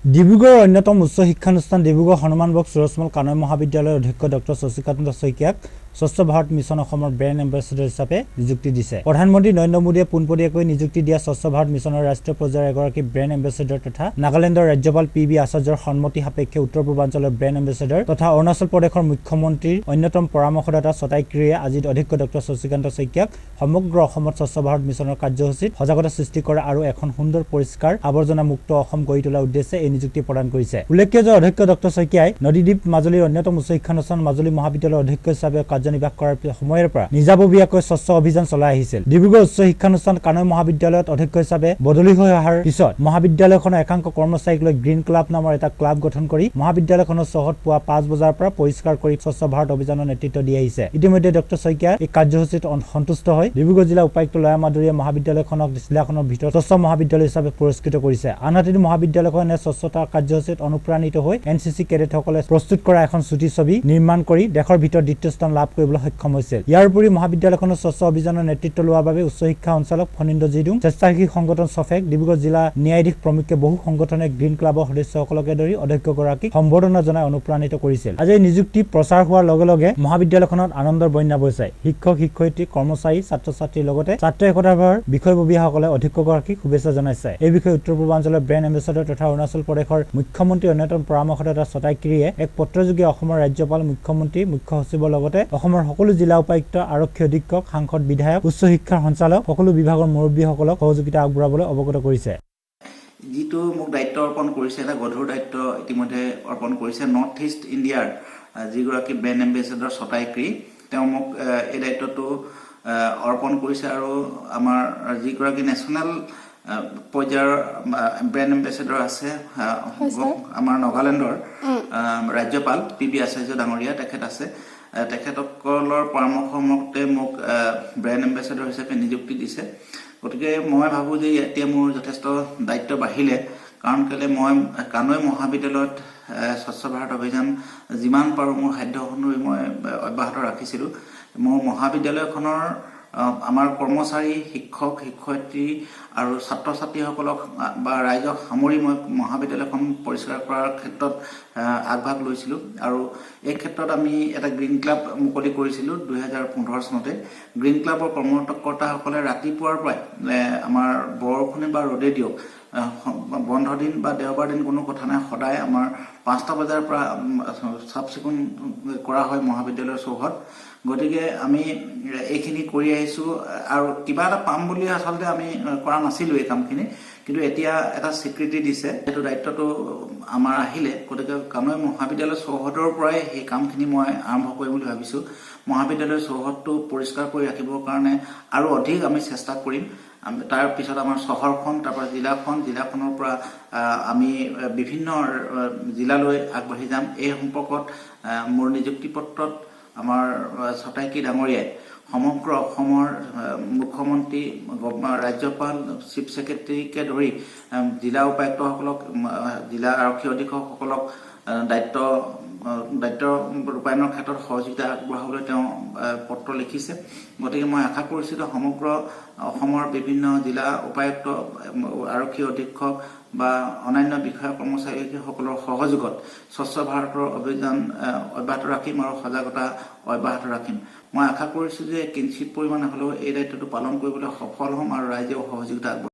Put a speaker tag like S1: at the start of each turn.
S1: ডিব্ৰুগড়ৰ অন্যতম উচ্চ শিক্ষানুষ্ঠান ডিব্ৰুগড় হনুমান বক্স সুৰজমল কানৈ মহাবিদ্যালয়ৰ অধ্যক্ষ ডক্টৰ শশীকান্ত শইকীয়াক স্বচ্ছ ভাৰত মিছন অসমৰ ব্ৰেণ্ড এম্বেচেডৰ হিচাপে নিযুক্তি দিছে। প্ৰধানমন্ত্ৰী নৰেন্দ্ৰ মোদীয়ে পোনপটীয়াকৈ নিযুক্তি দিয়া স্বচ্ছ ভাৰত মিছনৰ ৰাষ্ট্ৰীয় পৰ্যায়ৰ এগৰাকী ব্ৰেণ্ড এম্বেচেডৰ তথা নাগালেণ্ডৰ ৰাজ্যপাল পি বি আচাৰ্যৰ সন্মতি সাপেক্ষে উত্তৰ পূৰ্বাঞ্চলৰ ব্ৰেণ্ড এম্বেচেডৰ তথা অৰুণাচল প্ৰদেশৰ মুখ্যমন্ত্ৰীৰ অন্যতম পৰামৰ্শদাতা চতাই ক্ৰীয়ে আজি অধ্যক্ষ ডক্টৰ শশীকান্ত শইকীয়াক সমগ্ৰ অসমত স্বচ্ছ ভাৰত মিছনৰ কাৰ্যসূচীত সজাগতা সৃষ্টি কৰা আৰু এখন সুন্দৰ, পৰিষ্কাৰ, আৱৰ্জনা মুক্ত অসম গঢ়ি তোলাৰ উদ্দেশ্যে এই নিযুক্তি প্ৰদান কৰিছে। উল্লেখ্য যে অধ্যক্ষ ডক্টৰ শইকীয়াই নদীদ্বীপ মাজুলীৰ অন্যতম উচ্চ শিক্ষানুষ্ঠান মাজুলী মহাবিদ্যালয়ৰ অধ্যক্ষ হিচাপে কাৰ্যনিৰ্বাহ কৰাৰ সময়ৰ পৰা নিজাববীয়াকৈ স্বচ্ছ অভিযান চলাই আহিছিল। ডিব্ৰুগড় উচ্চ শিক্ষানুষ্ঠান কানৈ মহাবিদ্যালয়ত অধ্যক্ষ হিচাপে বদলি হৈ অহাৰ পিছত মহাবিদ্যালয়খনৰ একাংশ কৰ্মচাৰীক লৈ গ্ৰীণ ক্লাব নামৰ এটা ক্লাব গঠন কৰি মহাবিদ্যালয়খনৰ চৌহদ পুৱা 5 বজাৰ পৰা পৰিষ্কাৰ কৰি স্বচ্ছ ভাৰত অভিযানৰ নেতৃত্ব দি আহিছে। ইতিমধ্যে ডক্টৰ শইকীয়াৰ এই কাৰ্যসূচীত সন্তুষ্ট হৈ ডিব্ৰুগড় জিলা উপায়ুক্ত লয়া মাদুৰীয়ে মহাবিদ্যালয়খনক জিলাখনৰ ভিতৰত স্বচ্ছ মহাবিদ্যালয় হিচাপে পুৰস্কৃত কৰিছে। আনহাতে মহাবিদ্যালয়খনে স্বচ্ছতা কাৰ্যসূচীত অনুপ্ৰাণিত হৈ এনচিচি কেডেটসকলে প্ৰস্তুত কৰা এখন চুটি ছবি নিৰ্মাণ কৰি দেশৰ ভিতৰত দ্বিতীয় স্থান লাভ কৰিবলৈ সক্ষম হৈছিল। ইয়াৰ উপৰি মহাবিদ্যালয়খনৰ স্বচ্ছ অভিযানৰ নেতৃত্ব লোৱাৰ বাবে উচ্চ শিক্ষা সঞ্চালক ফণীন্দ্ৰ জিদুং, স্বেচ্ছাসেৱী সংগঠন চফেক, ডিব্ৰুগড় জিলা ন্যায়াধীশ প্ৰমুখ্যে বহু সংগঠনে গ্ৰীণ ক্লাবৰ সদস্যসকলকে ধৰি অধ্যক্ষগৰাকীক সম্বৰ্ধনা জনাই অনুপ্ৰাণিত কৰিছিল। আজি এই নিযুক্তি প্ৰচাৰ হোৱাৰ লগে লগে মহাবিদ্যালয়খনত আনন্দৰ বন্যা বৈছে। শিক্ষক, শিক্ষয়িত্ৰী, কৰ্মচাৰী, ছাত্ৰ ছাত্ৰীৰ লগতে ছাত্ৰ একতা সভাৰ বিষয়ববীয়াসকলে অধ্যক্ষগৰাকীক শুভেচ্ছা জনাইছে। এই বিষয়ে উত্তৰ পূৰ্বাঞ্চলৰ ব্ৰেণ্ড এম্বেচাডৰ তথা অৰুণাচল প্ৰদেশৰ মুখ্যমন্ত্ৰীৰ অন্যতম পৰামৰ্শদাতা চতাই ক্ৰীয়ে এক পত্ৰযোগে অসমৰ ৰাজ্যপাল, মুখ্যমন্ত্ৰী, মুখ্য সচিবৰ লগতে অসমৰ সকলো জিলা উপায়ুক্ত, আৰক্ষী অধীক্ষক, সাংসদ, বিধায়ক, উচ্চ শিক্ষাৰ সঞ্চালক, সকলো বিভাগৰ মুৰব্বীসকলক সহযোগিতা আগবঢ়াবলৈ অৱগত কৰিছে।
S2: যিটো মোক দায়িত্ব অৰ্পণ কৰিছে, এটা গধুৰ দায়িত্ব ইতিমধ্যে অৰ্পণ কৰিছে। নৰ্থ ইষ্ট ইণ্ডিয়াৰ যিগৰাকী ব্ৰেণ্ড এম্বেচেডৰ চতাই ক্ৰী, তেওঁ মোক এই দায়িত্বটো অৰ্পণ কৰিছে আৰু আমাৰ যিগৰাকী নেশ্যনেল পৰ্যায়ৰ ব্ৰেণ্ড এম্বেচেডৰ আছে, আমাৰ নগালেণ্ডৰ ৰাজ্যপাল পি বি আচাৰ্য ডাঙৰীয়া, তেখেত আছে। তেখেতসকলৰ পৰামৰ্শ মতে মোক ব্ৰেণ্ড এম্বেচেডৰ হিচাপে নিযুক্তি দিছে। গতিকে মই ভাবোঁ যে এতিয়া মোৰ যথেষ্ট দায়িত্ব বাঢ়িলে। কাৰণ কেলৈ, মই কানৈ মহাবিদ্যালয়ত স্বচ্ছ ভাৰত অভিযান যিমান পাৰোঁ মোৰ সাধ্য অনুসৰি মই অব্যাহত ৰাখিছিলোঁ। মোৰ মহাবিদ্যালয়খনৰ আমাৰ কৰ্মচাৰী, শিক্ষক, শিক্ষয়িত্ৰী আৰু ছাত্ৰ ছাত্ৰীসকলক বা ৰাইজক সামৰি মই মহাবিদ্যালয়খন পৰিষ্কাৰ কৰাৰ ক্ষেত্ৰত আগভাগ লৈছিলোঁ আৰু এই ক্ষেত্ৰত আমি এটা গ্ৰীণ ক্লাব মুকলি কৰিছিলোঁ 2015 চনতে। গ্ৰীণ ক্লাবৰ কৰ্মকৰ্তাসকলে ৰাতিপুৱাৰ পৰাই, আমাৰ বৰষুণে বা ৰ'দে দিয়ক, বন্ধ দিন বা দেওবাৰ দিন কোনো কথা নাই, সদায় আমাৰ 5টা বজাৰ পৰা চাফ চিকুণ কৰা হয় মহাবিদ্যালয়ৰ চৌহদ। গতিকে আমি এইখিনি কৰি আহিছোঁ আৰু কিবা এটা পাম বুলি আচলতে আমি কৰা নাছিলোঁ এই কামখিনি। কিন্তু এতিয়া এটা স্বীকৃতি দিছে, সেইটো দায়িত্বটো আমাৰ আহিলে। গতিকে কানৈ মহাবিদ্যালয়ৰ চৌহদৰ পৰাই সেই কামখিনি মই আৰম্ভ কৰিম বুলি ভাবিছোঁ। মহাবিদ্যালয়ৰ চৌহদটো পৰিষ্কাৰ কৰি ৰাখিবৰ কাৰণে আৰু অধিক আমি চেষ্টা কৰিম। তাৰপিছত আমাৰ চহৰখন, তাৰপৰা জিলাখন, জিলাখনৰ পৰা আমি বিভিন্ন জিলালৈ আগবাঢ়ি যাম। এই সম্পৰ্কত মোৰ নিযুক্তি পত্ৰত আমাৰ চতাইকী ডাঙৰীয়াই সমগ্ৰ অসমৰ মুখ্যমন্ত্ৰী, ৰাজ্যপাল, চিফ ছেক্ৰেটাৰীকে ধৰি জিলা উপায়ুক্তসকলক, জিলা আৰক্ষী অধীক্ষকসকলক দায়িত্ব ৰূপায়ণৰ ক্ষেত্ৰত সহযোগিতা আগবঢ়াবলৈ তেওঁ পত্ৰ লিখিছে। গতিকে মই আশা কৰিছোঁ যে সমগ্ৰ অসমৰ বিভিন্ন জিলা উপায়ুক্ত, আৰক্ষী অধীক্ষক বা অন্যান্য বিষয়া কৰ্মচাৰীসকলৰ সহযোগত স্বচ্ছ ভাৰতৰ অভিযান অব্যাহত ৰাখিম আৰু সজাগতা অব্যাহত ৰাখিম। মই আশা কৰিছোঁ যে কিঞ্চিত পৰিমাণে হ'লেও এই দায়িত্বটো পালন কৰিবলৈ সফল হ'ম আৰু ৰাইজেও সহযোগিতা আগবঢ়াব।